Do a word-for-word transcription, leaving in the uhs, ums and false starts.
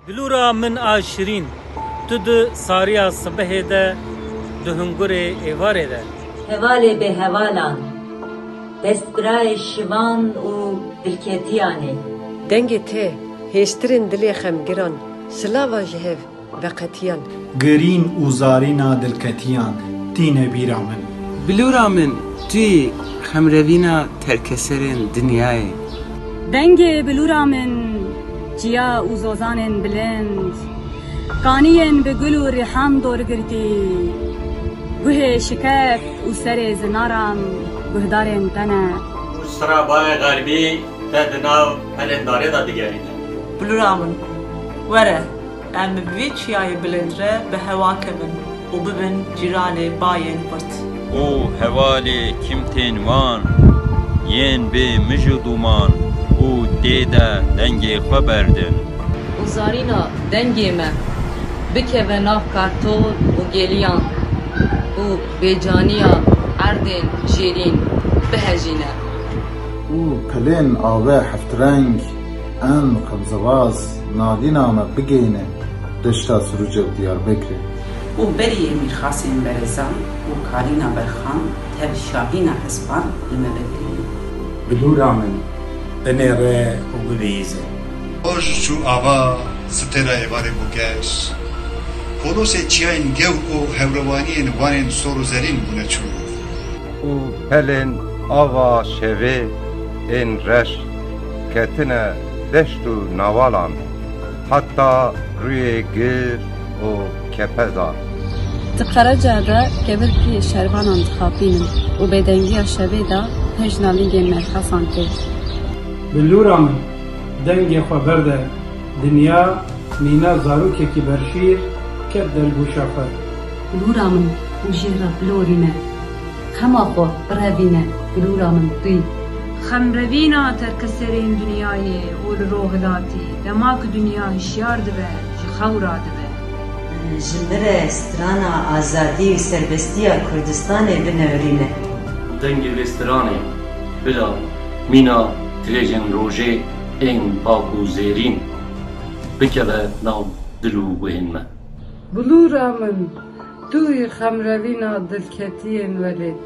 Bilûra min a şirîn, tu di sariya sibehê de, di hungurê êvarê de. Hevalê bêhevalan, destbirayê şivan û dilketiyan ê. Dengê te hêştirên dilê xemgiran, silava ji hev veqetiyan. Girîn û zarîna dilketiyan tîne bîra min. Bilûra min, tu yî xemrevîna terkeserên dinyayê. Dengê bilûra min, çiya û zozanên bilind, kaniyên bi gul û rîhan dorgirtî, guhê şikeft û serê zinaran guhdarên te ne. Sira bayê xerbî te di nav pelên darê de digerîne. Bilûra min, were, em bi vî çiyayê bilind re bi hewa kevin û bibin cîranê bayên xurt. Û hevalê kimtên wan yên bê mij û dûman û tê de dengê xwe berdin. Û zarîna dengê me bikeve nav kartol û gêliyan û bêcaniya erdên jêrîn bihejîne. Û pelên ave heftreng, en xemzebaz, nadîna me bigeyne deşta Sirûce û Diyarbekirê. Û berî yê mîrxasên berezan û karîna berxan tev şahîna hespan li me bidirîne. Bilûra min, binêre û bibihîze. Roj çû ava, sitêra êvarê bû geş. Polosê çiyayên gewr û hewrewaniyên wanên sor û zerîn bûne çû. Û pelên ava şevê ên reş ketine deşt û nawalan, heta rûyê gir û kepezan. Di qerece de kevir piyê şervanan dixapînin û bêdengiya şevê de pejna lîgên merxasan tê. Bilûra min, dengê xwe berde, dinya mîna zarokekî berşîr ket dergûşa xwe. Bilûra min, û jê re bilorîne. Xema xwe birevîne, bilûra min, tu yî. Xemrevîna terkeserên dinyayê û li ro hilatî, dema ku dinya hişyar dibe, ji xew radibe. Ji min re strana azadî û serbestiya Kurdistanê binewirîne. Dengê vê stranê bila mîna dirêjên rojê ên pak û zêrîn bikeve nav dil û guhên me. Bilûra min, tu yî xemrevîna dilketiyên welêt.